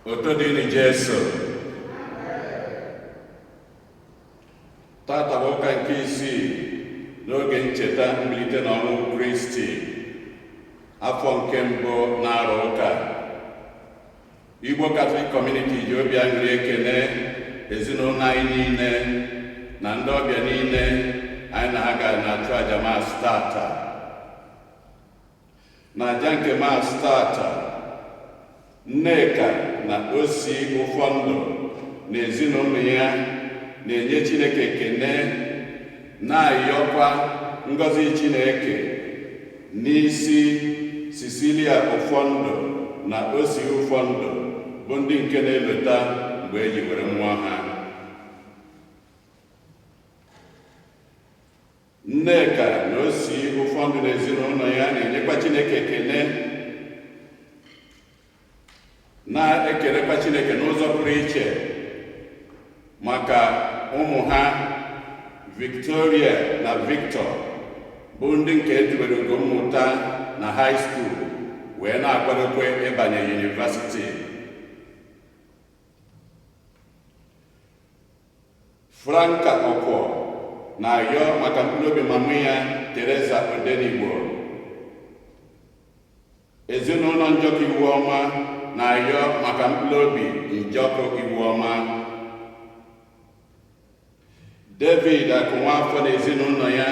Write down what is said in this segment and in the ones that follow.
Otito dịrị Jesu. Tata bụ ụka nke isii n'oge ncheta mbilite n'ọnwụ Kristi, afọ nke mbụ na-arọ ụka. Igbo Catholic Community ji obi aṅụrị ekene ezinụlọ anyị niile na ndị ọbịa niile anyị na ha gara na-achụ aja Maasị tata. Na aja nke Maasị tata, Nneka na Osi Ụfọndụ na ezinụlọ ya na-enye Chineke ekene, na-ayọkwa ngọzi Chineke n'isi Cecilia Ụfọndụ na Osi Ụfọndụ, bụ ndị nke na-elota mgbe e ji were mụọ ha. Nneka na Osi Ụfọndụ na ezinụlọ ya na-enyekwa Chineke ekene, na-ekelekwa Chineke n'ụzọ pụrụ iche maka ụmụ ha Victoria na Victor, bụ ndị nke etubere ugo mmụta na high school wee na-akwadokwe ịbanye yunivasiti. Franka Ọkwọ na-ayọ maka mkpụrụ obi mama ya Teresa Odenigbo. Ezinụlọ Njọkụ Iwuọma na-ayọ maka mkpụrụ obi Njọkụ Iwuọma. David Akụnwafọ na ezinụlọ ya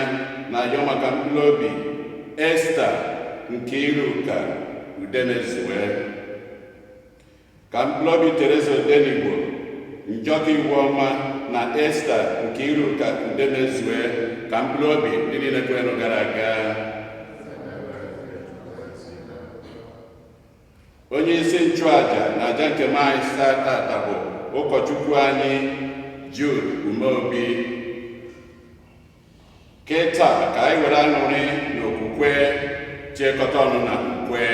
na-ayọ maka mkpụrụ obi Esther Nkiruka Udemezue. Ka mkpụrụ obi Teresa Odenigbo, Njọkụ Iwuọma na Esther Nkiruka Udemezue, ka mkpụrụ obi ndị niile kwerenụ gara aga. Onye isi nchụaja na aja nke Maasị tata bụ ụkọchukwu anyị Jude Umeobi. Kịta ka anyị were aṅụrị na okwukwe tiekọta ọnụ na ukwe.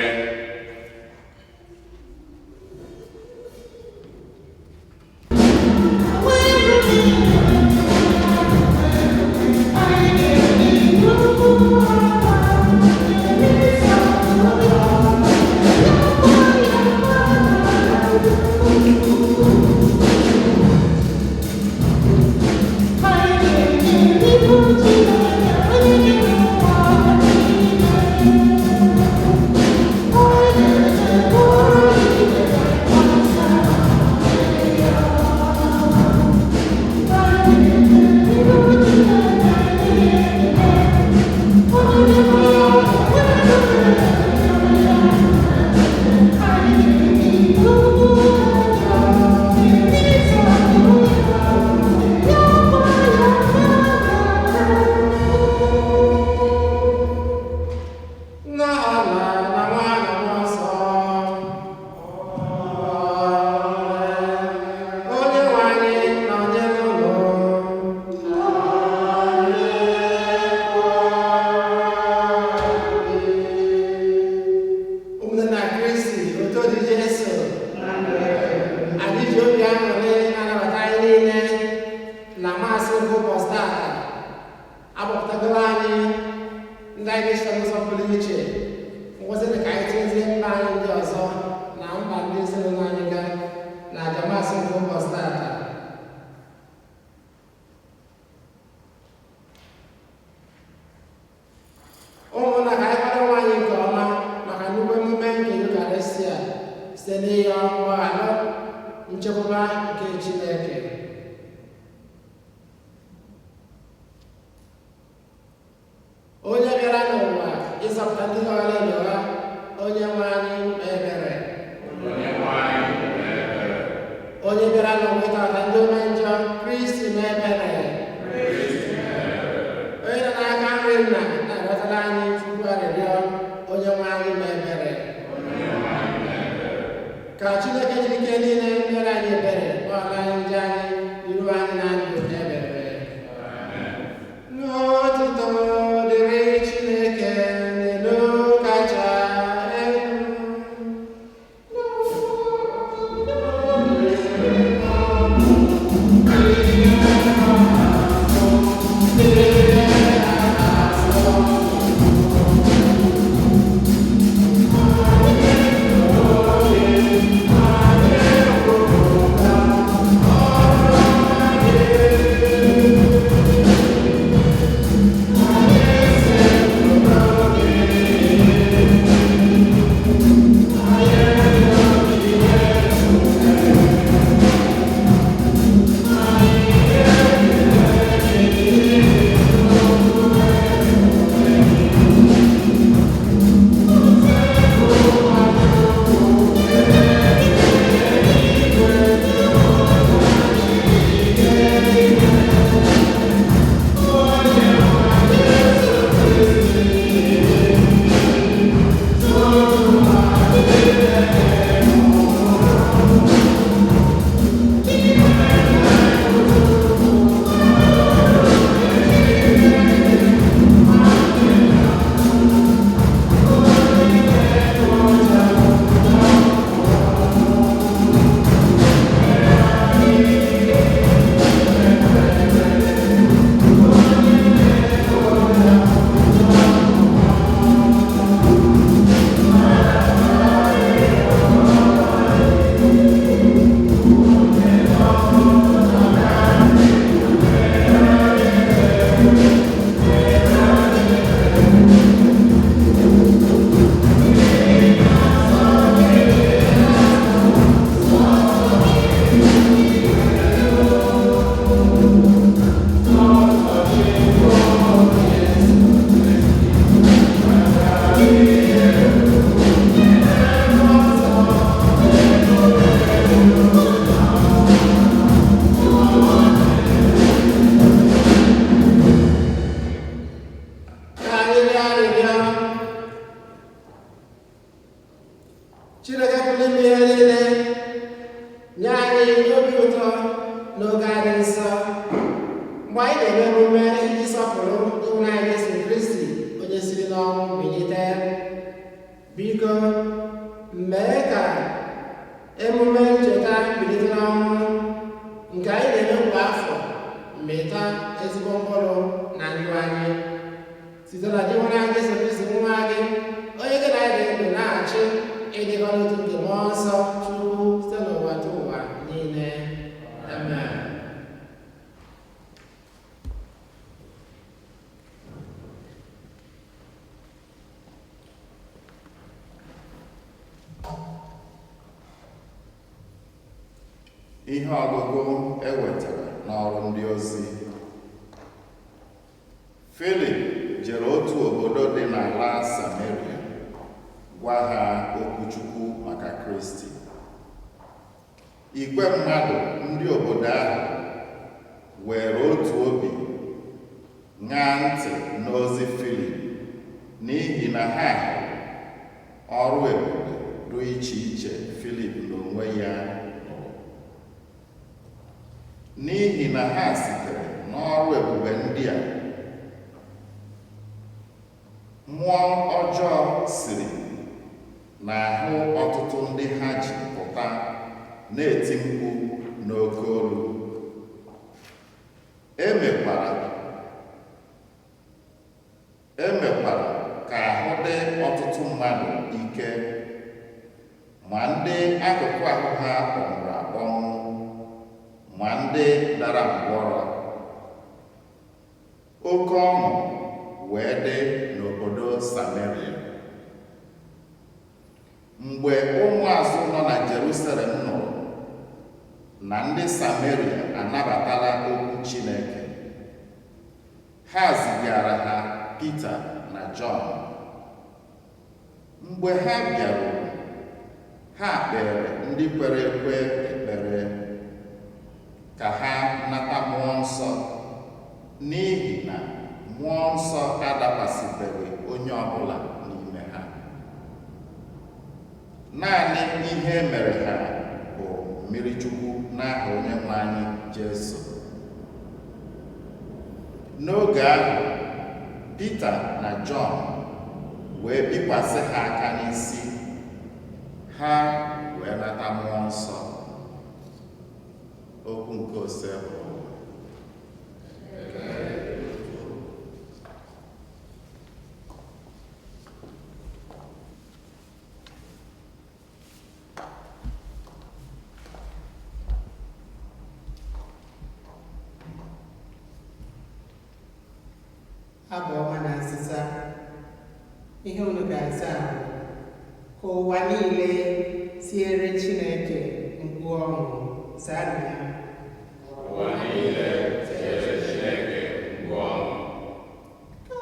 Nna na Nwa na Mmụọ Nsọ. Onye nwe anyị nọnyere unu. Ụmụnne na Kristi, otito dị Jesu. Anyị ji obi aṅụrị na-anabata anyị niile na Maasị nke ụbọchị tata. Agbapụtagoro anyị ndị anyị ga-echeta n'ụzọ pụrụ iche. Ngọzi dị ka anyị tinyezie mba anyị ndị ọzọ na mba ndị ezinụlọ anyị ga na aja Maasị nke ụbọchị tata. Ụmụnna, ka anyị kwado onwe anyị nke ọma maka nnukwu emume nke Yukarịstịa site n'ịyọ mgbaghara nchekwaba nke Chineke. Onye bịara n'ụwa ịzọpụta ndị lọghara elogha, onye nwe anyị mee ebere. Onye bịara n'ụwa ịtọghata ndị ome njọ, Kristi mee ebere. Onye nọ n'aka nri nna na-arịọtara anyị Chukwu arịrịọ, onye nwe anyị mee ebere. Ka Chineke jiri ike niile mere anyị ebere, gbaghara anyị njọ anyị, iru anyị na ndụ ebere. N'otuto dịrị Chineke n'elu kacha elu. anyị obi ụtọ n'oge a dị nsọ mgbe anyị na-eme emume iji sọpụrụ Onyenwe anyị Jesu Kristi, onye siri n'ọnwụ bilite. Biko mee ka emume ncheta mbilite n'ọnwụ nke anyị na-eme kwa afọ mịta ezigbo mkpụrụ na ndụ anyị, site na Dinwenụ anyị Jesu Kristi, nwa gị, onye gị na ya dị ndụ na-achị ịdịkọ n'otu nke Mmụọ Nsọ Chukwu, site n'ụwa tụ ụwa niile. Amen. Ihe ọgụgụ e wetara n'Ọrụ Ndị Ozi. Filip jere otu obodo dị n'ala Sameria gwa ha okwuchukwu maka Kristi. Igwe mmadụ ndị obodo ahụ were otu obi ṅaa ntị n'ozi Filip, n'ihi na ha hụrụ ọrụ ebube dị iche iche Filip n'onwe ya rụrụ. N'ihi na ha sitere n'ọrụ ebube ndị a mmụọ ọjọọ siri n'ahụ ọtụtụ ndị ha ji pụta na-eti mkpu n'oke olu. E mekwara ka ahụ dị ọtụtụ mmadụ ike, ma ndị akụkụ ahụ ha kpọnwụrụ akpọnwụ, ma ndị dara ngwọrọ. Oke ọṅụ wee dị n'obodo Sameria. Mgbe ụmụazụ nọ na Jerusalem nụrụ na ndị Sameria anabatala okwu Chineke, ha zigara ha Pita na Jọn. Mgbe ha bịaruru, ha kpere ndị kwere ekwe ekpere ka ha nata Mmụọ Nsọ, n'ihi na Mmụọ Nsọ adakwasịbeghị onye ọbụla n'ime ha. Naanị ihe e mere ha bụ mmiri Chukwu n'aha Onyenwe anyị Jesu. N'oge ahụ, Pita na Jọn wee bikwasị ha aka n'isi, ha wee nata Mmụọ Nsọ. Okwu nke Osebụrụwa. Abụ ọma na azịza. Ihe unu ga-aza bụ, ka ụwa niile tiere Chineke mkpu ọṅụ. Zaanụ ya. Ụwa niile tiere Chineke mkpu ọṅụ. Ka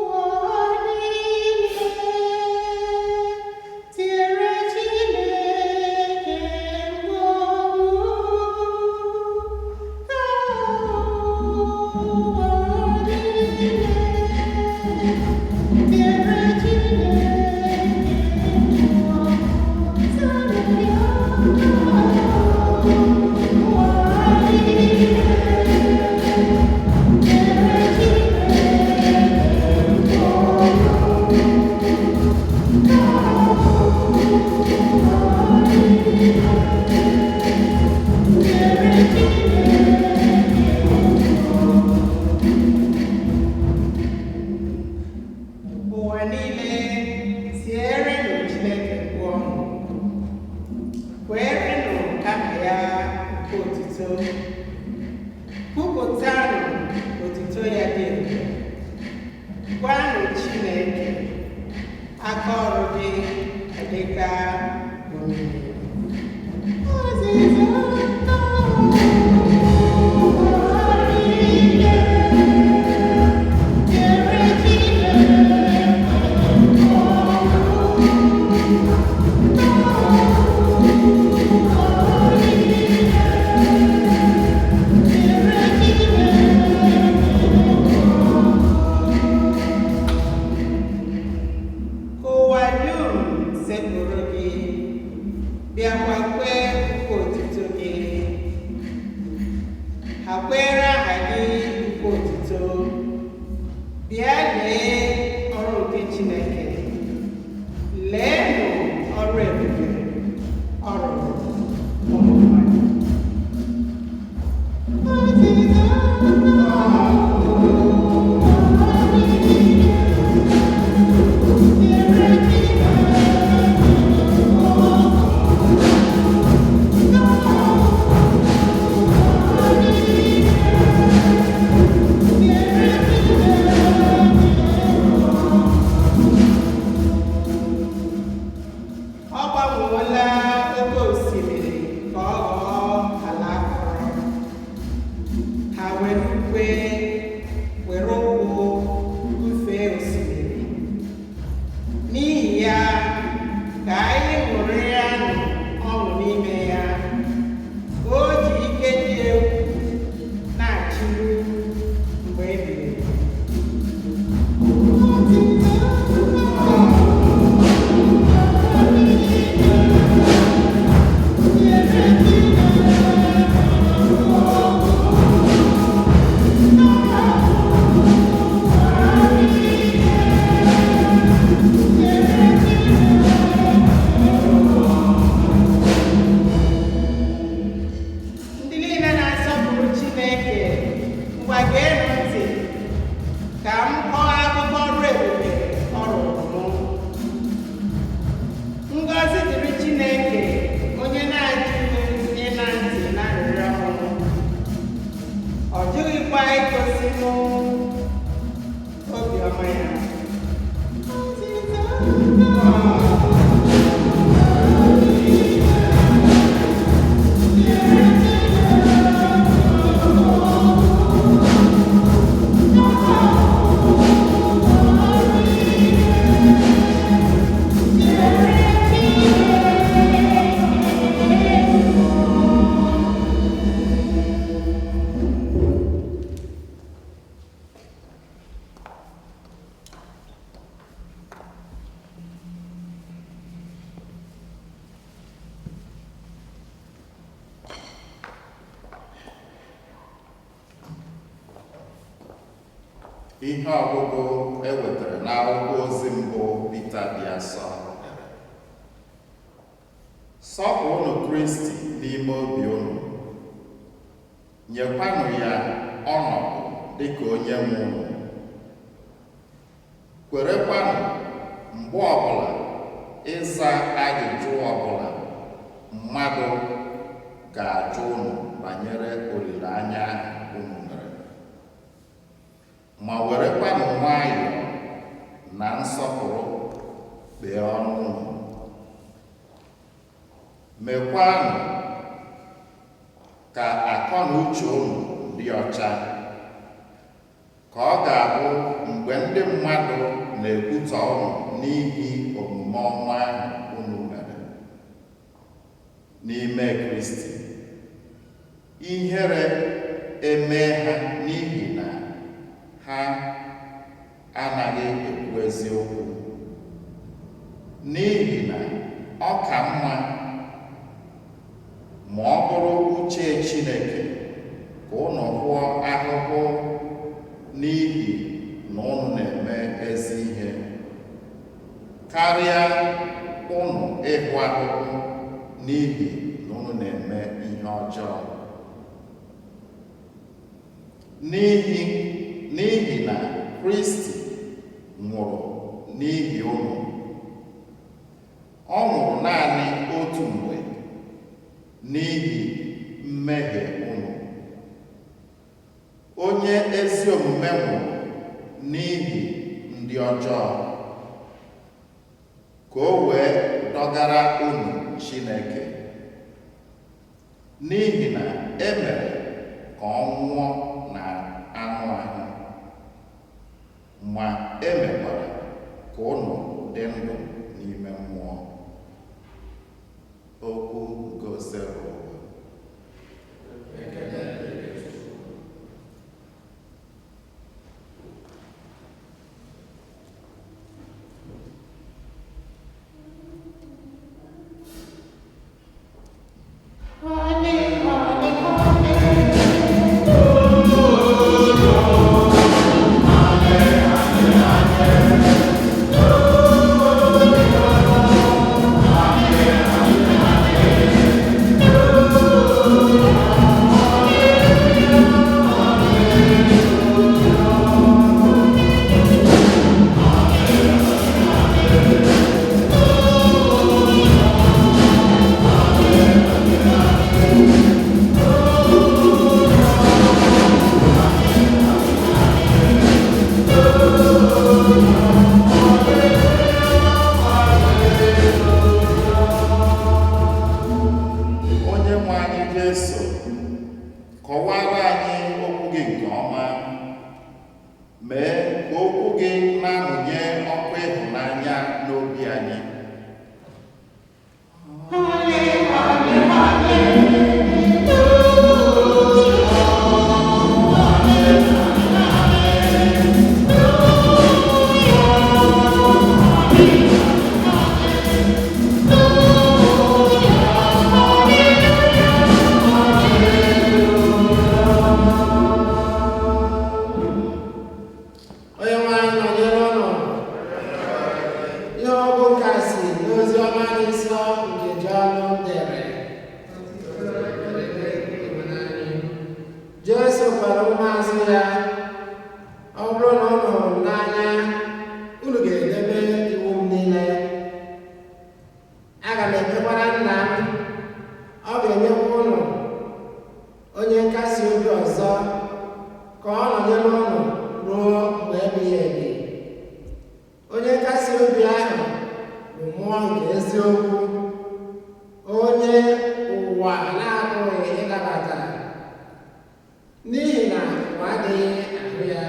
ụwa niile tiere Chineke mkpu ọṅụ. Ka ụwa niile tiere Chineke mkpu ọṅụ. Zaanụ ya. Ụwa niile tiere Chineke mkpu ọṅụ. Tiere Chineke mkpu ọṅụ. Ụwa niile tierenụ Chineke mkpu ọṅụ. Kwerenụ aha ya nke otuto. Kwupụtanụ otuto ya dị ebube. Gwanụ Chineke, aka ọrụ gị adịka omimi. Azịza. Ụwa niile tiere Chineke mkpu ọṅụ. Ụwa niile tiere Chineke mkpu ọṅụ. Ka ụwa dum sekpụrụ gị, bịakwa kwee. kweere aha gị ukwe otuto. Bịa lee ọrụ nke Chineke, leenụ ọrụ ebube ọ rụrụ ụmụ mmadụ. Ọ gbanweela oke osimiri ka ọ ghọọ ala akọrọ. Ha were ukwe were ụkwụ gufee osimiri. N'ihi ya, ka anyị ṅụrịanụ ọṅụ n'ime ya. O ji ike dị egwu na-achịru mgbe ebighị ebi. Ndị niile na-asọpụrụ Chineke, ngwa geenụ ntị ka m kọọ akụkọ ọrụ ebube ọ rụrụ mụ. Ngọzi dịrị Chineke onye na-ajụghị ịna ntị na arịrịọ mụ. Ọ jụghịkwa igosi mụ obiọma ya. Ihe ọgụgụ e wetara n'akwụkwọ ozi mbụ Pita dị asọ dere. Sọpụrụnụ Kristi n'ime obi unu, nyekwanụ ya ọnọdụ dịka onye nwe unu. Kwerekwanụ mgbe ọbụla ịza ajụjụ ọbụla mmadụ ga-ajụ unu banyere olileanya ahụ unu nwere, ma werekwanụ nwayọọ na nsọpụrụ kpee ọnụ unu. Mekwanụ ka akọ na uche unu dị ọcha, ka ọ ga-abụ mgbe ndị mmadụ na-ekwutọ unu n'ihi omume ọma ahụ unu mere n'ime Kristi, ihere emee ha n'ihi na ha anaghị ekwu eziokwu. N'ihi na ọ ka mma ma ọ bụrụ uche Chineke ka unu hụọ ahụhụ n'ihi na unu na-eme ezi ihe, karịa unu ịhụ ahụhụ n'ihi na unu na-eme ihe ọjọọ. N'ihi na Kristi nwụrụ n'ihi unu. Ọ nwụrụ naanị otu mgbe n'ihi mmehie unu. Onye ezi omume nwụrụ n'ihi ndị ọjọọ, ka o wee dọgara unu Chineke. N'ihi na e mere ka ọ nwụọ na anụ ahụ, ma e mekwara ka unu dị ndụ n'ime mmụọ. Okwu nke Osebụrụwa. Holy, holy, holy. Onye nwe anyị nọnyere ụnụ. Ihe ọgụ nke a si n'ozi ọma dị nsọ nke Jọn dere. Jesu gwara ụmụazụ ya, ọ bụrụ na unu hụrụ m n'anya, unu ga-edebe iwu m niile. Aga m ekpekwara nna m, ọ ga-enyekwa unu onye nkasi obi ọzọ ka ọ nọnyere unu ruo mgbe ebighị ebi. Onye nkasi obi ahụ bụ mmụọ nke eziokwu, onye ụwa na-apụghị ịnabata, n'ihi na ụwa adịghị ahụ ya,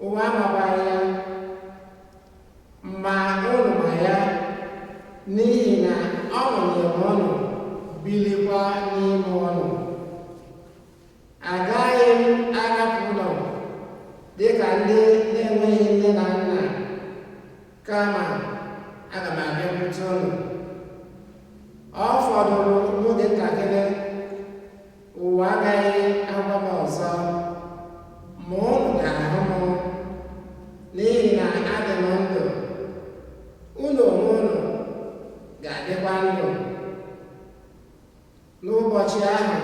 ụwa amakwaghị ya, ma unu ma ya, n'ihi na ọ nọnyere unu, bilikwa n'ime unu. Agaghị m arapụ unu dịka ndị na-enweghị nne na nna, kama aga m abịakwute unu. Ọ fọdụrụ n'oge ntakịrị, ụwa agaghị ahụkwa m ọzọ, ma unu ga-ahụ m, n'ihi na adị m ndụ. Unu onwe unu ga-adịkwa ndụ. N'ụbọchị ahụ,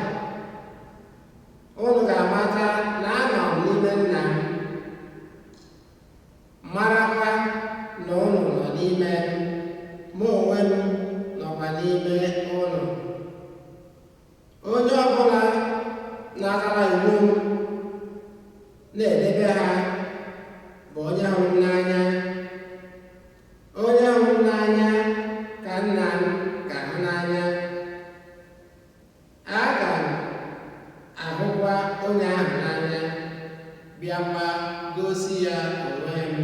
unu ga-amata na anọ m n'ime nna m, marakwa na unu nọ n'ime m, mụ onwe m nọkwa n'ime unu. Onye ọbụla natara iwu m na-edebe ha bụ onye hụrụ m n'anya. Onye hụrụ m n'anya ka nna m ga-ahụ n'anya. Aga m ahụkwa onye ahụ n'anya, bịakwa gosi ya onwe m.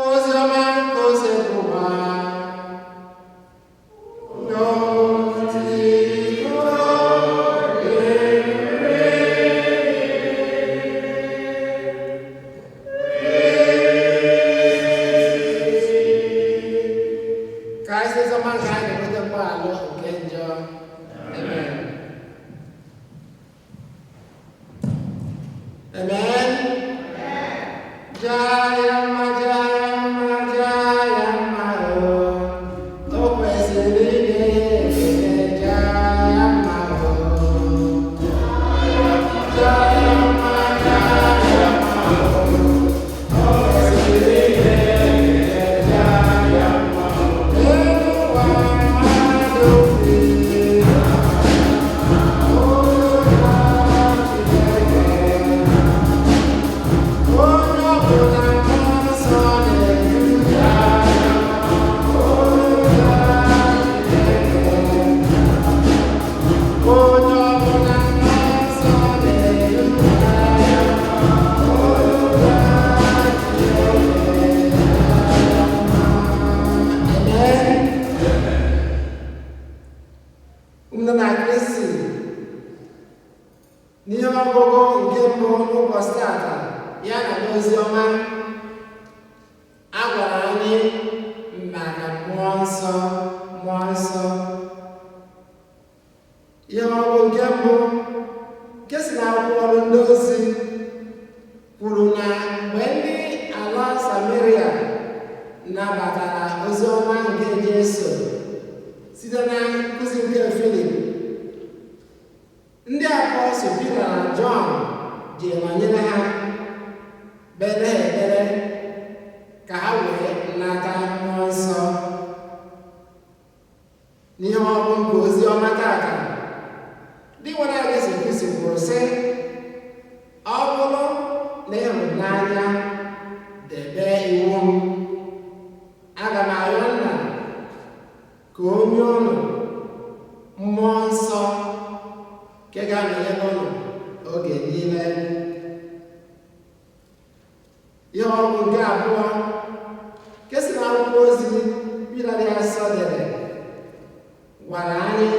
Ozi ọma nke Osebụwa. N'otito dịrị. Ka anyị sị ozi ọma nke anyị na-enweta mgbaghalụ nke njọ. Amen. Amen. Jayama, jayama, jayama, o. O kwesịrị inye ya ekele, jayama, o. Jayama, jayama, o. O kwesịrị inye ya ekele, jayama, o. Elu ụwa mmadụ bi. Onye ọbụla mmụọ nsọ na-edu ya, onye ọbụla mmụọ nsọ na-edu ya, Amen. Ụmụnne na Kristi, n'ihe ọgụgụ nke mbụ n'ụbọchị tata ya na n'ozi ọma, a gwara anyị maka mmụọ nsọ, mmụọ nsọ. Ihe ọgụgụ nke mbụ nke si n'akwụkwọ ọrụ ndị ozi kwuru na mgbe ndị ala Samaria nabatara ozi ọma nke Jesu site na nkuzi nke Filip, ndị apọstụl Pita na Jọn ji nọnyere ha, kpere ha ekpere ka ha wee nata mmụọ nsọ. N'ihe ọgụ nke ozi ọma tata, ndị nwere anyị Jesu Kristi kwuru sị, ọ bụrụ na ị hụrụ m n'anya, debe iwu m. Aga m arịọ nna ka o nye unu mmụọ nsọ nke ga-anọnyere unu oge niile. Ihe ọgụ nke abụọ nke si n'akwụkwọ ozi Pita dị asọ dere Gwara anyị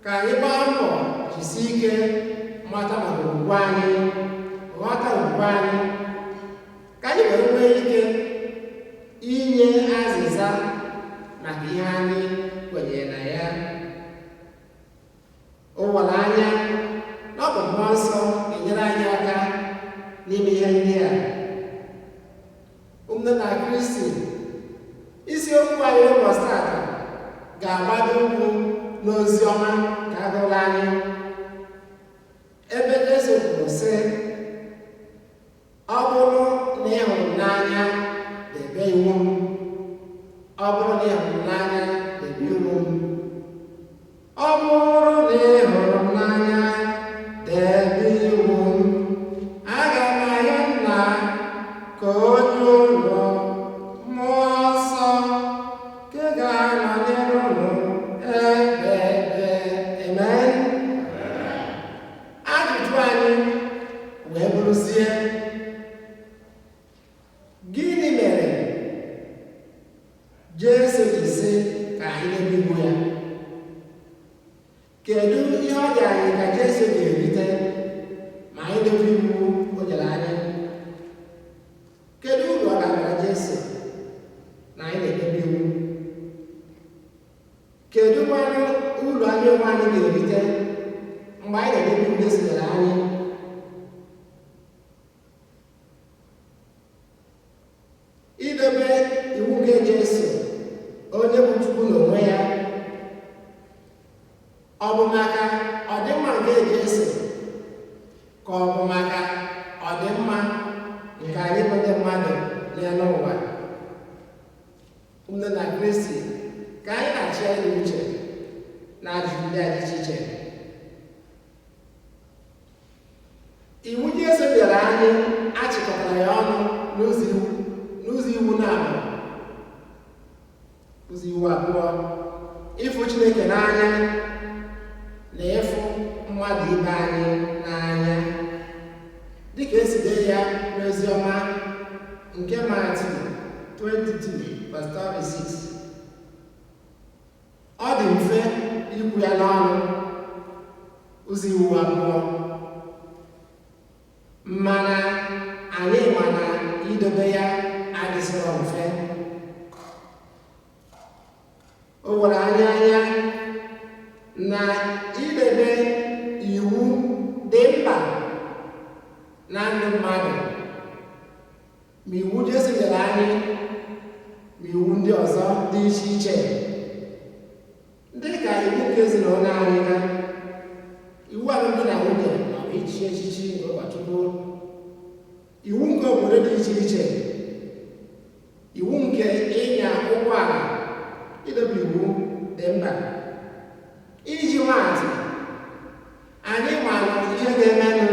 ka anyị gbaa mbọ jisie ike mata maka okwukwe anyị, ghọta okwukwe anyị, ka anyị wee nwee ike inye azịza maka ihe anyị kwenyere na ya. O were anya na ọ bụ Mmụọ Nsọ ga-enyere anyị aka n'ime ihe ndị a. Ụmụnne na Kristi, isiokwu anyị ụbọchị tata ga-agbado ụkwụ n'ozi ọma ka agụla anyị, ebe Jesu kwuru sị, ọ bụrụ na ị hụrụ m n'anya, debe iwu m. Ọ bụrụ na ị hụrụ m n'anya, debe iwu m. Ọ bụrụ na ị hụrụ m n'anya, debe iwu m. Aga m arịọ Nna ka o nye unu Mmụọ Nsọ nke ga-anọnyere unu ebe ebe. Amen. Ajụjụ anyị wee bụrụzie, gịnị mere Jesu ji sị ka anyị debe iwu ya? Kedu ihe ọ dị anyị ka Jesu ga-erite ma anyị debe iwu o nyere anyị? Kedu uru ọ ga-abara Jesu na anyị na-edebe iwu? Kedu kwanụ uru anyị onwe anyị ga-erite mgbe anyị na-edebe iwu Jesu nyere anyị? Idebe iwu nke Jesu, onye bụ Chukwu n'onwe ya, ọ bụ maka ọdịmma nke Jesu ka ọ bụ maka ọdịmma nke anyị bụ ndị mmadụ n'elu ụwa? Ụmụnne na Kristi, ka anyị na-achị anyị uche na ajụjụ ndị a dị iche iche. Iwu Jesu nyere anyị achịkọtara ya ọnụ n'ụzọ iwu na-abụ ụzọ iwu abụọ: ịfụ Chineke n'anya na ịfụ mmadụ ibe anyị n'anya, dịka esi dee ya n'ozi ọma nke Matiu 22 verse 36. Ọ dị mfe ikwu ya n'ọnụ, ụzọ iwu abụọ, mana anyị ma na idobe ya adịsịrọ mfe. O were anya anya na idebe iwu dị mkpa na ndụ mmadụ, ma iwu Jesu nyere anyị ma iwu ndị ọzọ dị iche iche, dị ka iwu nke ezinụlọ anyị ha, iwu alụmdi na nwunye ma ọ bụ ichi echichi nke ụkọchukwu, iwu nke obodo dị iche iche, iwu nke ịnya ụgbọala. Idobe iwu dị mkpa. Iji maatụ, anyị maara ihe ga-emenụ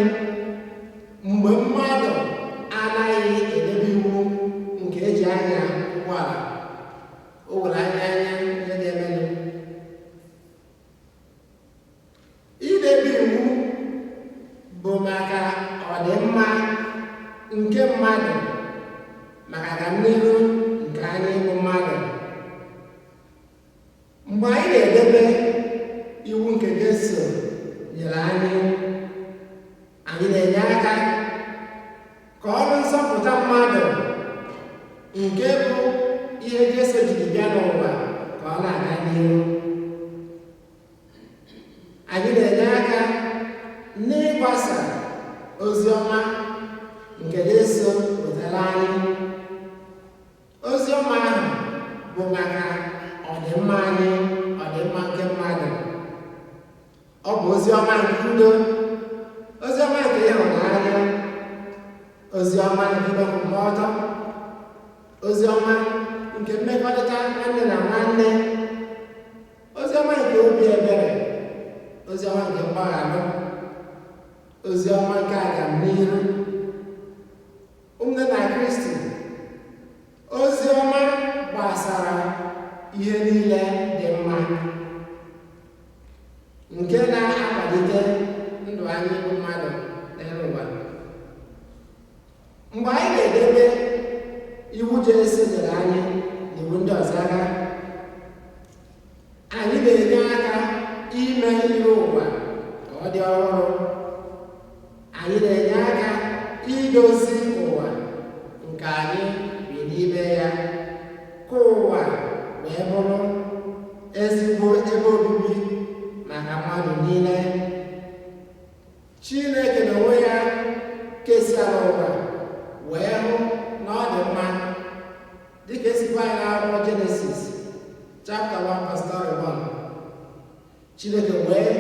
mgbe mmadụ anaghị edebe iwu nke eji anya ụgbọala. O were anya anya ihe ga-emenụ. Idebe iwu bụ maka ọdịmma nke mmadụ, maka agamnihu nke anyị bụ mmadụ. Mgbe anyị na-edebe iwu nke Jesu nyere anyị, anyị na-enye aka ka ọrụ nzọpụta mmadụ, nke bụ ihe Jesu jiri bịa n'ụwa, ka ọ na-aga n'ihu. Anyị na-enye aka n'ịgbasa ozi ọma nke Jesu wetara anyị. Ozi ọma ahụ bụ maka ọdịmma anyị, ọdịmma nke mmadụ. Ọ bụ ozi ọma nke udo, ozi ọma nke ịhụnanya, ozi ọma nke ikpe nkwụmọtọ, ozi ọma nke mmekọrịta nwanne na nwanne, ozi ọma nke obi ebere, ozi ọma nke mgbaghara, ozi ọma nke agamnihu. Ụmụnne na Kristi, ozi ọma gbasara ihe niile dị mma nke na-akwalite ndụ anyị bụ mmadụ n'elu ụwa. Mgbe anyị na-edebe iwu Jesu nyere anyị na iwu ndị ọzọ aka, anyị Na-enye aka ime ihe ụwa ka ọ dị ọhụrụ. Anyị na-enye aka idozi ụwa nke anyị bi n'ime ya, ka ụwa wee bụrụ ezigbo ebe obibi maka mmadụ niile. Chineke n'onwe ya kesara ụwa wee hụ na ọ dị mma, dịka esikwa anyị n'akwụkwọ Jenesis chapter 1 verse 31. Chineke wee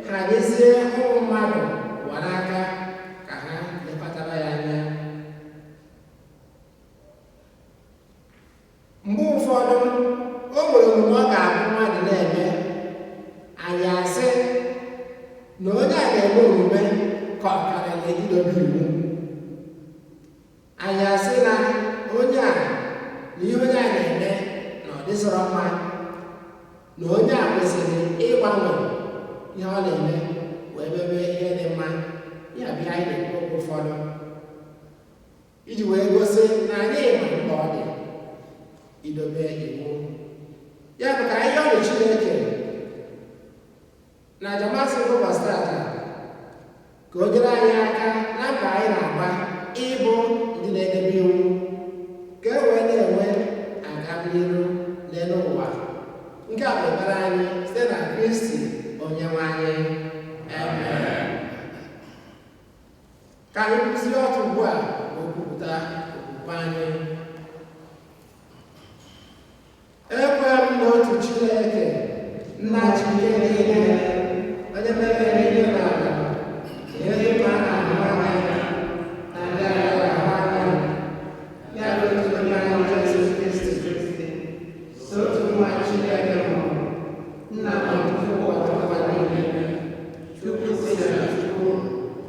hazie ụmụ mmadụ ụwa n'aka ka ha lekọtara ya anya. Mgbe ụfọdụ, o nwere omume ọ ga-abụ mmadụ na-eme, anyị asị na onye a na-eme omume ka ọ karịrị idobe iwu. Anyị asị na onye a na ihe onye a na-eme na ọ dịsọrọ mma, na onye a kwesịrị ịgbanwe ihe ọ na-eme wee mebe ihe dị mma. Ya bụ ihe anyị na-ekwu okwu ụfọdụ iji wee gosi na anyị ma mkpa ọ dị idobe iwu. Ya bụ ka anyị yọrọ Chineke na aja Maasị ụbọchị tata ka o nyere anyị aka na mbọ anyị na-agba ịbụ ndị na-edebe iwu, ka e wee na-enwe agamnihu n'elu ụwa. Nke a bụ ekpere anyị site na Kristi onye nwe anyị. Amen. Ka anyị kwụzie ọtọ ugbu a ma kwupụta okwukwe anyị. Ekwe m n'otu Chineke, Nna Chike niile, onye mere eluigwe na ala, ihe dị mma na-ahụ anya na ndị anaghị ahụ anya, ya na otu onye anyị Jesu Kristi, otu nwa Chineke mụrụ, Nna n'ọtụtụ ụwa ụwa niile, Chukwu si na Chukwu,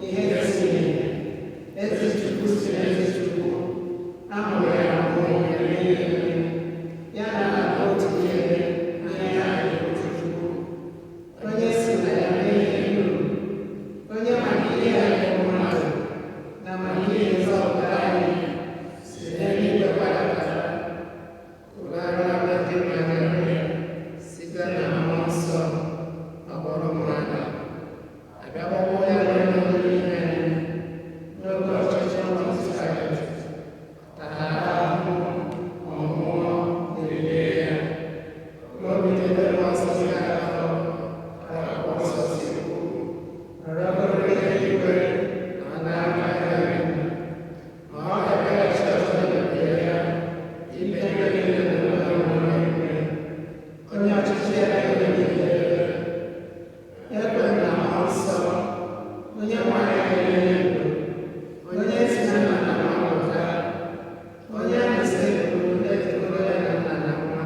ihe si n'ihe, ezi Chukwu si n'ezi Chukwu, a mụrụ ya n'onwe ya n'eluigwe, ya na otu ihe ihe ya otu Chukwu, onye si na ya mee ihe dum, onye maka ihe ya bụ mmadụ na maka ihe nzọpụta anyị si n'eluigwe gbadata, ụlara ndị mmadụ site na Mmụọ Nsọ, ọ bụrụ mmadụ, abịagbagbo ya n'ụlọ niile n'oge ọchịchị Pontius Pilate, tara ahụhụ, ọnwụọ, elie ya, n'obitere Mmụọ Nsọ si atọ, ka akwụkwọ nsọ si kwu, rọgoro eluigwe na n'aka ya, ma ọ ga-abịaghachi ọzọ n'ebube ya, ikpe ndị niile na ndị nwụrụ ikpe, onye ọchịchị ya na-enweghị njedebe. Ekwe m na Mmụọ Nsọ, onye nwanyị na-enye ndụ, onye si na nna na nwa pụta, onye a na-esekpuru na-etekọrọ ya na nna na nwa,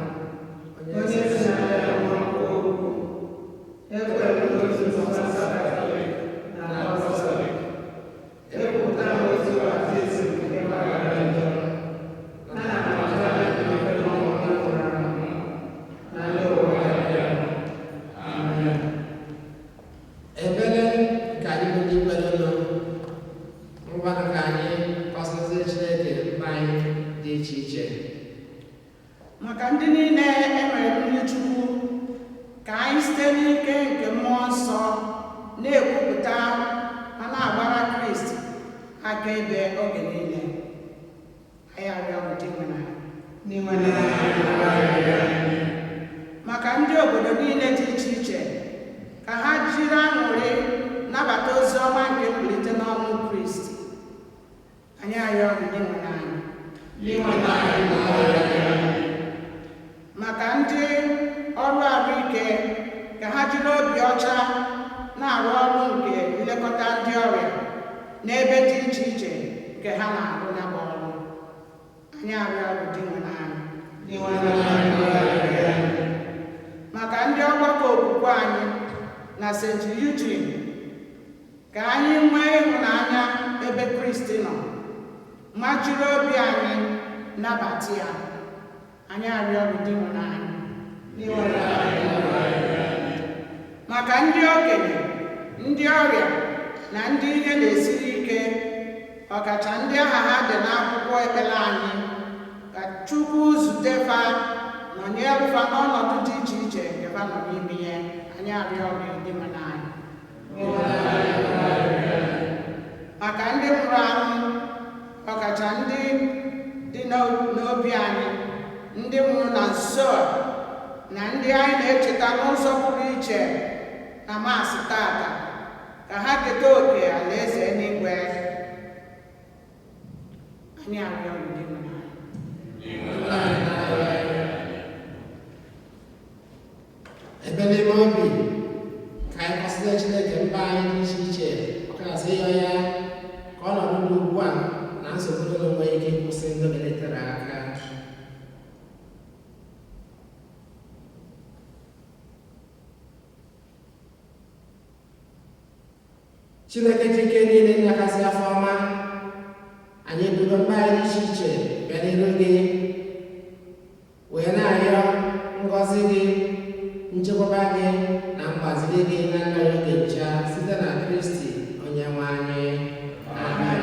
onye si na ya nwa kwuo okwu. Ekwe m n'otu nzukọ nsọ Katọlik na Apọstọlik. Ekwupụta m otu baptizim nke mgbaghara njọ. Ana m atụ anya mbilite n'ọnwụ ndị nwụrụ anwụ na ndị ụwa ga-abịa. Amen. Ekpere nke anyị bụ ndị kwerenụ. Ngwanụ, ka anyị kọsazie Chineke mkpa anyị dị iche iche. Maka ndị niile e mere mmiri Chukwu, ka anyị site n'ike nke Mmụọ Nsọ na-ekwupụta ma na-agbara Kristi akaebe oge niile. Anyị arịọ gị, Dinwenụ anyị. Maka ndị obodo niile dị iche iche, ka ha jiri aṅụrị nabata ozi ọma nke mbilite n'ọnwụ Kristi. Anyị arịọ gị, Dinwenụ anyị. Maka ndị ọrụ ahụike, ka ha jiri obi ọcha na-arụ ọrụ nke nlekọta ndị ọrịa n'ebe dị iche iche nke ha na-arụ ya bụ ọrụ. Anyị arịọ gị, Dinwenụ anyị. Maka ndị ọgbakọ okwukwe anyị na St. Eugene, ka anyị nwee ịhụnanya ebe Kristi nọ ma jiri obi anyị nabata ya. Anyị arịọ gị, Dinwenụ anyị. Maka ndị okenye, ndị ọrịa na ndị ihe na-esiri ike, ọkacha ndị aha ha dị n'akwụkwọ ekpere anyị, ka Chukwu zute fa, nọnyere fa n'ọnọdụ dị iche iche nke. fa nọ n'ime ya. Anyị arịọ gị, Dinwenụ anyị. Maka ndị nwụrụ anwụ, ọkacha ndị dị n'obi anyị, ndị nwụrụ na nso a, na ndị anyị na-echeta n'ụzọ pụrụ iche na Maasị tata, ka ha keta oke alaeze eluigwe. Anyị arịọ gị, Dinwenụ anyị. Ebe n'ime obi ka anyị kwasịrị Chineke mba anyị dị iche iche, ọkachasị ịyọ ya ka ọnọdụ dị ugbu a na nsogbu niile nwee ike ịkwụsị ndị melitere aka. Chineke ji ike niile nyakasị afọ ọma, anyị ebugo mba anyị dị iche iche bịa n'iru gị wee na-arịọ ngọzi gị, nchekwaba gị na mgbaziri gị na ndụ oge ncha, site na Kristi onye nwe anyị. Amen.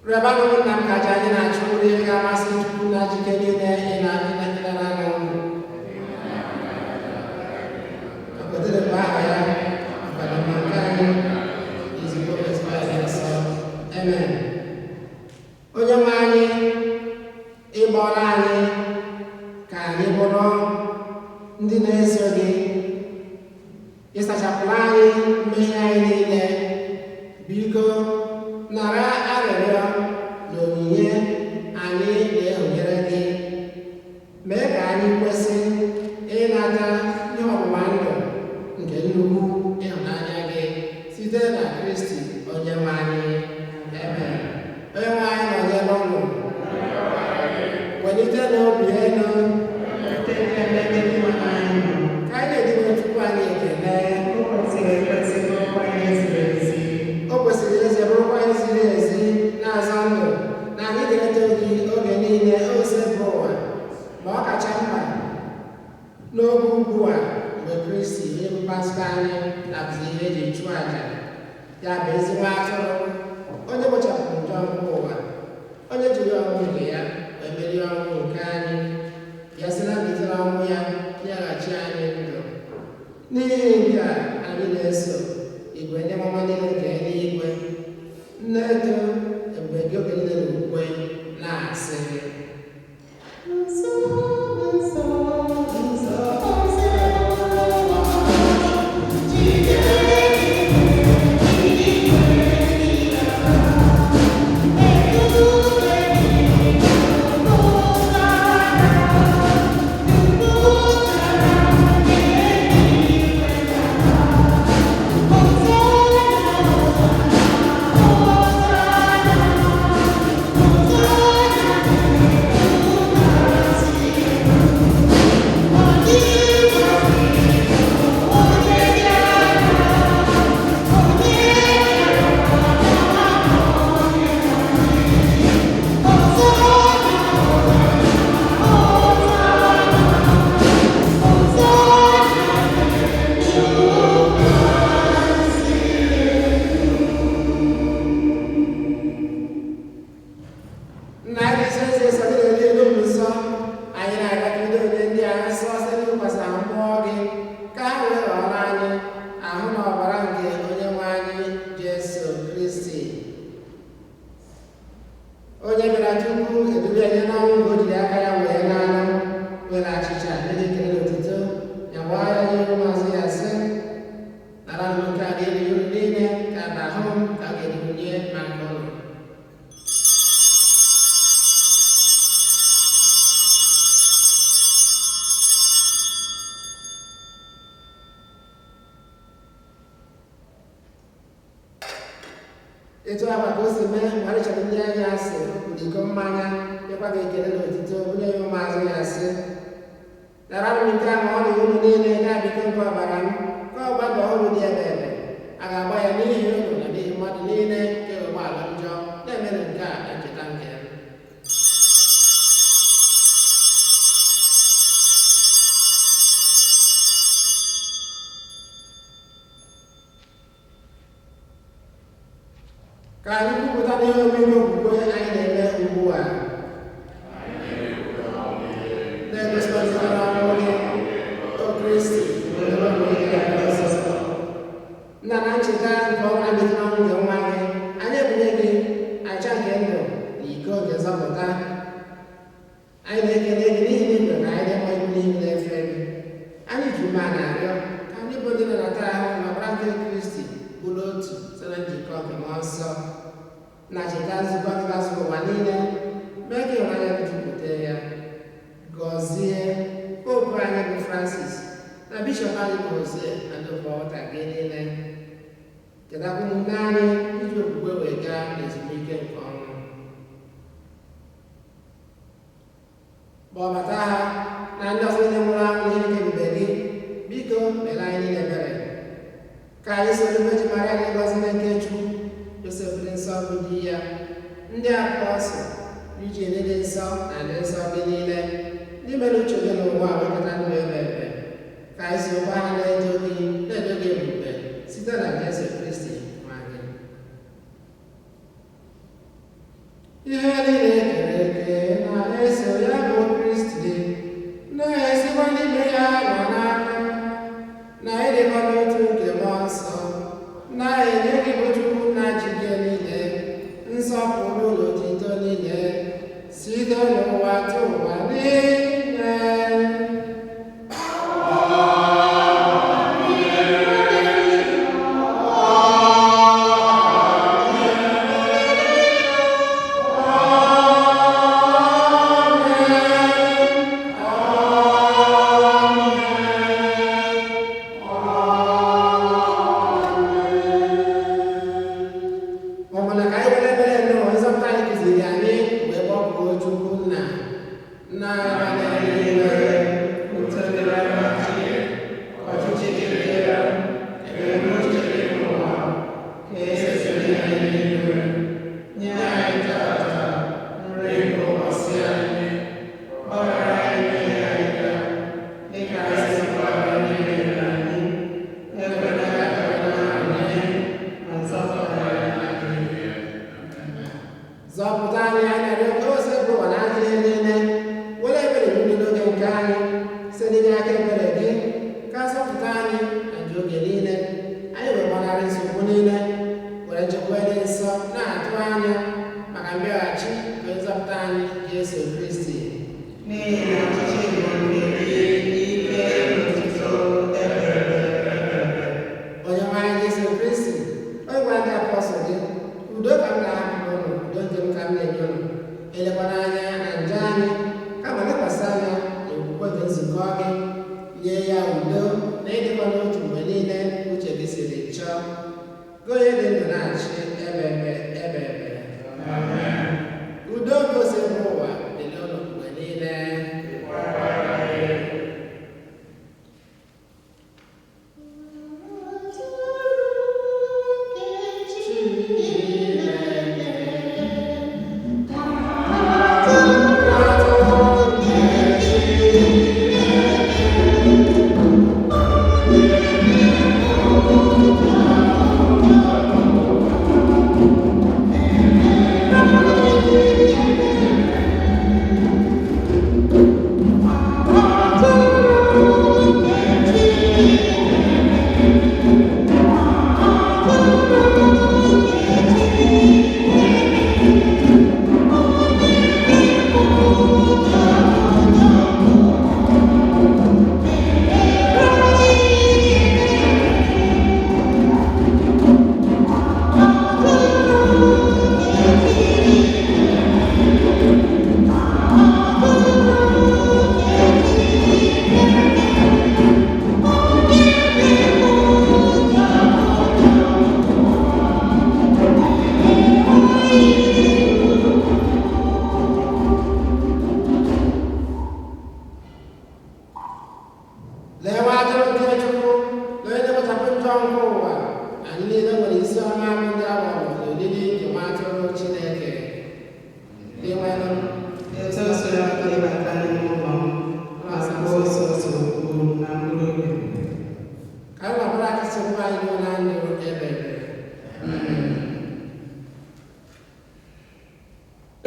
Rịọbanụ ụmụnna m ka aja anyị na-achụ bụrụ ihe ga-amasị Chukwu na jike niile ị na-ịnara n'ọnụ. Obodo bụ aha ya, ọdịmma nke anyị, ezigbo ezigbo nsọ. Amen. Onye nwe anyị, ịgbọọla anyị ka anyị bụrụ ndị na-eso gị. Ịsachapụrụ anyị mmehie anyị niile. Biko, nara arịrịọ na onyinye anyị na-ehonyere gị. Mee ka anyị kwesị ịnata ihe ọgbụgba ndụ nke nnukwu ịhụnanya gị site na Kristi onye nwe anyị. Amen. Onye nwe anyị nọnyere unu. Welite n'obi elu. Ka anyị na-edinwe Chukwu anyị ekele. O kwesịrị ezi, bụrụkwa ihe ziri ezi na-azọ ndụ na anyị ga-eto gị oge niile, ose bụ ụwa, ma ọ kacha mkpa n'oge ugbu a mgbe Kristi onye bụ Paska anyị napụzi ihe eji chụọ àjà ya, bụ ezigbo atụrụ onye kpochapụrụ njọ nke ụwa, onye jiri ọnwụ nke ya wee merie ọnwụ nke anyị, ya sị na mbilite ọnwụ ya nyeghachi anyị ndụ. N'ihi nke a, anyị na-eso igwe ndị amụma niile nke eluigwe na-eto ebube gị oge niile na ukwe na-asị: Nsọ, nsọ, nsọ, nsọ. Chineke. Nna anyị nsọ eze nsọ gị na-eri elu nsọ anyị na-agagide onye ndị a nsọ site n'ịkwasa mmụọ gị ka ha wee ghọrọ anyị ahụ na ọbara nke onye nwe anyị Jesu Kristi, onye bịara tupu edube anyị n'ọnwụ nke o jiri aka ya wee n'anụ were achịcha nye ekele na otuto ya gbaa ya n'ihu maazị ya sị, nara m nke a ga-eri unu niile ka na ahụ m ka a ga-edubunye maka ụlọ. Etu akwa ka o si mee mgbe arịchara ndị anyị asị kwuru iko mmanya nyekwa gị ekele na otuto onye ya ụmụazụ ya sị, nara m nke a ma ọ dị unu niile na-abịa nke ọbara m ka ọgba ndụ ọhụrụ dị ebe ebe a ga-agba ya n'ihi unu na n'ihi mmadụ niile nke ụgbọala njọ na-emenụ nke a na ncheta nke m. Ka anyị kwupụta n'ihe omimi okwukwe anyị na-eme ugbu a, na-egosipụta ọnwụ gị, O Kristi, were onwe gị ọzọ. Nna, na ncheta nke ọnwa na-emetụ n'ọnwụ nke nwa gị, anyị ebunye gị aja nke ndụ na iko nke nzọpụta. Anyị na-ekele gị n'ihi na ị mere ka anyị dị mma ikwu n'ihu na-efe gị. Anyị ji ume a na-arịọ ka ndị bụ ndị na-anata ahụ na ọbara nke Kristi bụrụ otu site na njikọ nke Mmụọ Nsọ. Na cheta nzukọ gị gbasara ụwa niile, mee ka ịhụnanya gị jupụta ya. Gọzie Popu anyị bụ Francis na bishọp anyị bụ Jose na ndị ụka gị niile. Chetakwa ụmụnne anyị iji okwukwe wee gaa n'ezumike nke ọnwụ. Kpọbata ha na ndị ọzọ niile nwụrụ anwụ n'ihe nke ebube gị, biko mere anyị niile ebere. Ka anyị soro Virgin Maria dị ngọzi na nke Chukwu, Josef dị nsọ bụ di ya, ndị apọstụl, Virgin dị nsọ na ndị nsọ gị niile, ndị mere uche gị n'ụwa wekọta ndụ ebe ebe. Ka anyị sokwa ha na-edo gị ebube site na Jesu Kristi nwa gị. Ihe niile ekere eke na-eso ya bụ Kristi, na-esikwa n'ime ya nọ n'aka, na ịdịkọ n'otu nke Mmụọ Nsọ, na-enye gị bụ Chukwu nna jike niile, nsọpụrụ na otuto niile, site n'ụwa tụ ụwa niile. Ọ bụ na ka anyị were ebere nnọọ nzọpụta anyị kụziri anyị wee gbapụo Chukwu nna nna anyị n'eluigwe. Udo dịrị anyị, ọchịchị gị bịa, ebumnuche gị n'ụwa, ka esi eme ya n'eluigwe. Nye anyị tata nri nke ụbọchị anyị, gbaghara anyị mmehie anyị ka dịka anyị si gbaghara ndị mehiere anyị. Ekwela ka anyị na ma zọpụta anyị n'aka ihe. Zọpụta anyị, anyị na-arịọ ka o sekpụ ụwa na ajọ ihe niile, were ebere gị udo n'oge nke anyị, site n'inye aka ebere gị, ka zọpụta anyị na njọ oge niile, anyị wee gbanarị nsogbu niile, were nchekwa dị nsọ na-atụ anya maka mbịaghachi nke nzọpụta anyị Jesu Kristi. N'ihi na ọchịchị bụ nke gị, ike na otuto ebere ebere. Onye nwe anyị Jesu Kristi, onye gwara ndị apọstụl gị, udo ka m na-ahapụrụ unu, udo nke m ka m na-enye unu. Elekwana anya na njọ anyị, kama lekwasị anya n'okwukwe nke nzukọ gị, nye ya udo na ịdịkwa n'otu mgbe niile uche gị siri chọọ. Gị onye dị ndụ na-achị ebe ebe ebe ebe. Udo nke osebụ ụwa dịrị unu mgbe niile. Chineke.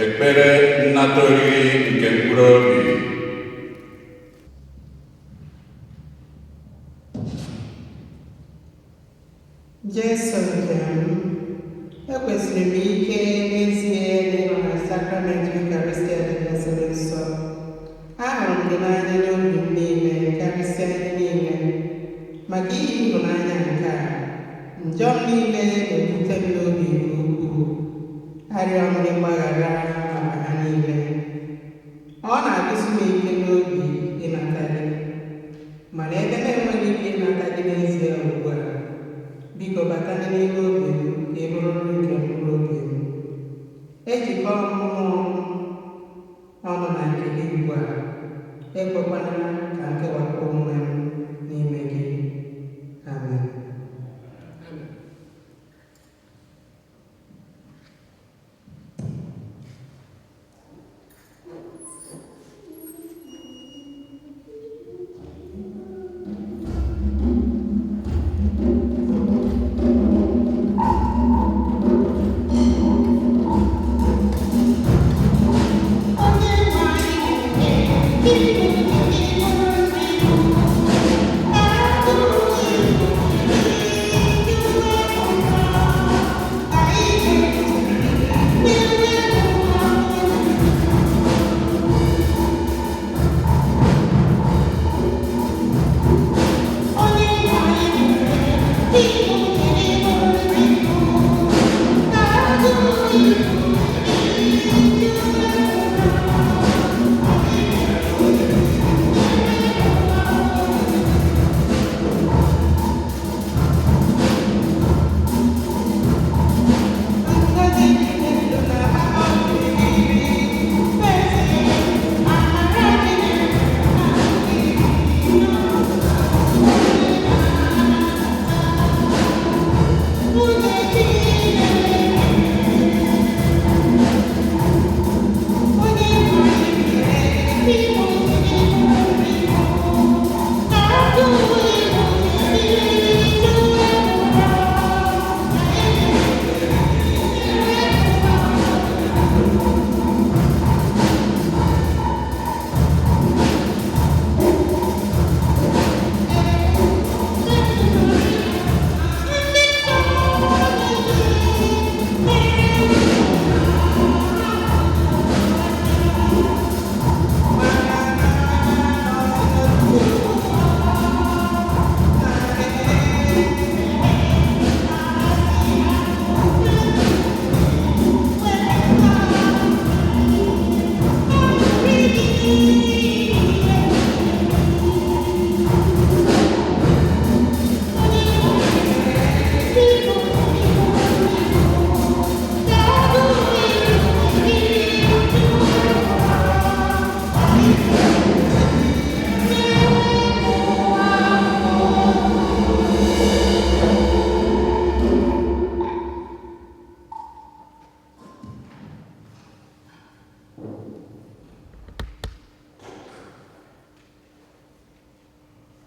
Ekpere nnata oriri nke mkpụrụ obi. Jesu nke m, ekwesịrị m ike n'ezie na ịnọ na sakramenti Eucharistia dịgasịrị nsọ. Ahụrụ m gị n'anya n'obi m niile karịsịa ihe niile. Maka ihe ịhụnanya nke a, njọ m niile na-ewute m n'obi nke ukwuu. Arịọ m gị mgbaghara maka ha niile. Ọ na-agụsi m ike n'obi ịnata gị, mana ebe m enweghị ike ịnata gị n'ezie ugbu a, biko bata n'ime obi m ka ị bụrụ nri nke mkpụrụ obi m. Ejikọ m mmụọ m ọnụ na nke gị ugbu a, ekwekwana ka m kewapụ onwe m n'ime gị. Amen. Amen.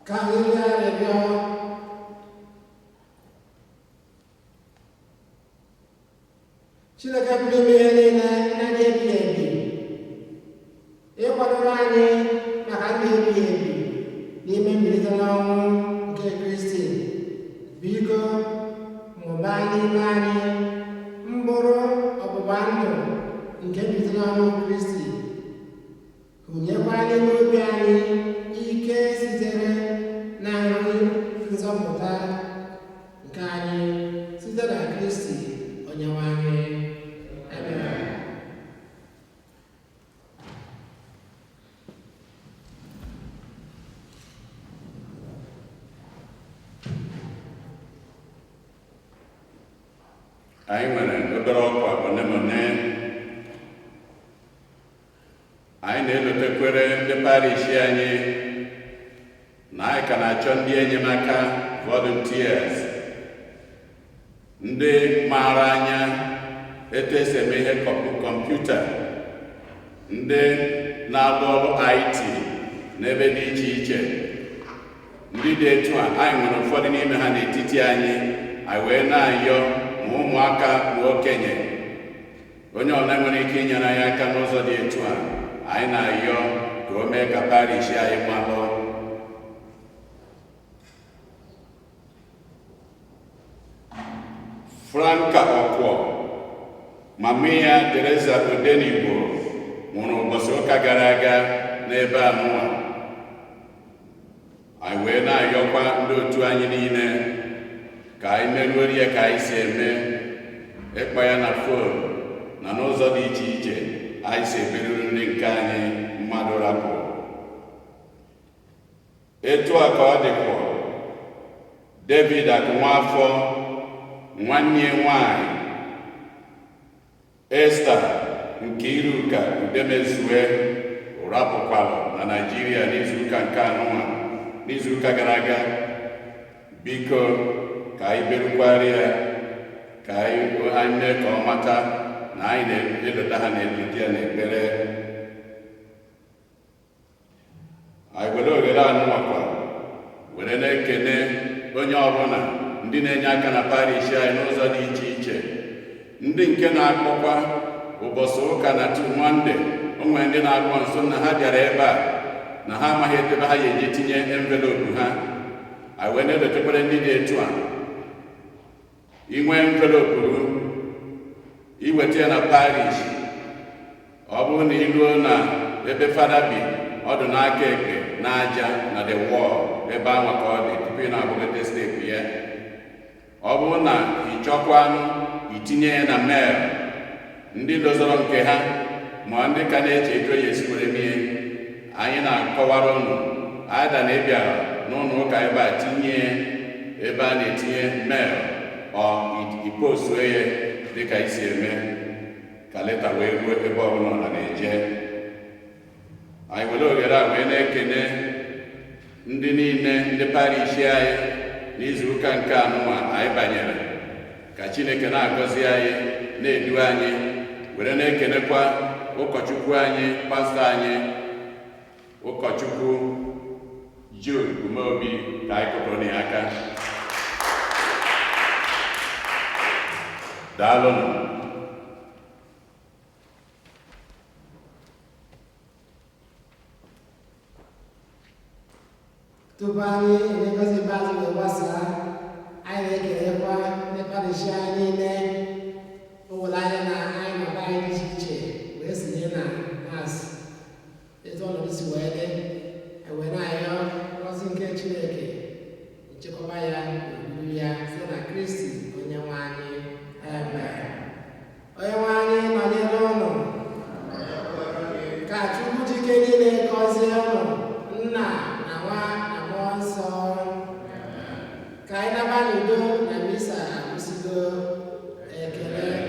Ka anyị rịọ arịrịọ. Chineke pụrụ ime ihe niile, nna dị ebighị ebi, ịkwadoro anyị maka ndụ ebighị ebi n'ime mbilite n'ọnwụ nke Kristi, biko mụbaa n'ime anyị mkpụrụ ọgbụgba ndụ nke mbilite n'ọnwụ Kristi, hụnyekwa n'ime obi anyị ike sitere na nri nzọpụta nke anyị site na Kristi Onyenwe anyị. Amen. Anyị nwere obere ọkwa one ma one anyị na-elotekwere ndị parish anyị na anyị ka na-achọ ndị enyemaka, volunteers, ndị maara anya etu esi eme ihe kọmputa, ndị na-alụ ọrụ IT n'ebe dị iche iche. Ndị dị etu a, anyị nwere ụfọdụ n'ime ha n'etiti anyị. Anyị wee na-ayọ ma ụmụaka ma okenye, onye ọbụla nwere ike inyere anyị. Anyị na-ayọ ka o mee ka parish anyị malụ. Franka Ọkwọ, mama ya Teresa Odenigbo nwụrụ ụbọchị ụka gara aga n'ebe anụnwa. Anyị wee na-ayọkwa ndị otu anyị niile ka anyị meruo ya ka anyị si eme, ịkpọ ya na phone na n'ụzọ dị iche iche anyị si emeruru ndị nke anyị mmadụ rapụ. Etu a ka ọ dịkwa David Akụnwafọ, nwanne ya nwanyị Esther Nkiruka Udemezue rapụkwalụ na Naịjirịa n'izuụka nke anụnwa, n'izuụka gara aga. Biko, ka anyị berukwara ya, ka anyị mee ka ọ mata na anyị na-elota ha, na-elota ya n'ekpere. Anyị were ohere anụnwakwa were na-ekene onye ọbụla ndị na-enye aka na parish anyị n'ụzọ dị iche iche, ndị nke na-akpọkwa ụbọchị ụka na Monday. O nwere ndị na-akpọ nso na ha bịara ebe a na ha amaghị ebe ha ga-eji tinye envelope ha. Anyị wee na-edotekwara ndị dị etu a, inwe envelope, iweta ya na parish. Ọ bụrụ na iluo na ebe fada bi, ọ dị n'aka ekpe n'aja na the wall ebe ahụ ka ọ dị tupu ị na-agbagote step ya. Ọ bụrụ na ị chọkwanụ itinye ya na mail, ndị dozọrọ nke ha ma ndị ka na-eche etu ya esi were mie, anyị na-akọwara ụnụ ada na ị bịara n'ụlọ ụka ebe a, tinye ebe a na-etinye mail, ọ ipostue ya dịka isi eme ka leta wee ruo ebe ọbụla ọ na-eje. Anyị were ohere a wee na-ekene ndị niile, ndị parish anyị n'izu ụka nke anụnwa anyị banyere. Ka Chineke na-agọzi anyị, na-edu anyị. Were na-ekenekwa ụkọchukwu anyị, pastọ anyị, Ụkọchukwu Jude Umeobi. Ka anyị kụpụrụ ya aka. Daalụnụ. Tupu anyị enye ngozi ikpeazụ wee gbasaa, anyị na-ekelekwa ndị parish anyị niile. O were anya na anyị nọ be anyị dị iche iche wee sonye na Mass. Etu ọnọdụ si wee dị, ewee na-ayọ ngọzi nke Chineke, nchekwaba ya na odudu ya site na Kristi onye nwe anyị. Amen. Onye nwe anyị nọnyere ụnụ. Ka Chukwu jike niile gọzie ụnụ, Nna na Nwa na Mmụọ Nsọ. Ka anyị naba n'udo na misa akwụsịgo. Ekele.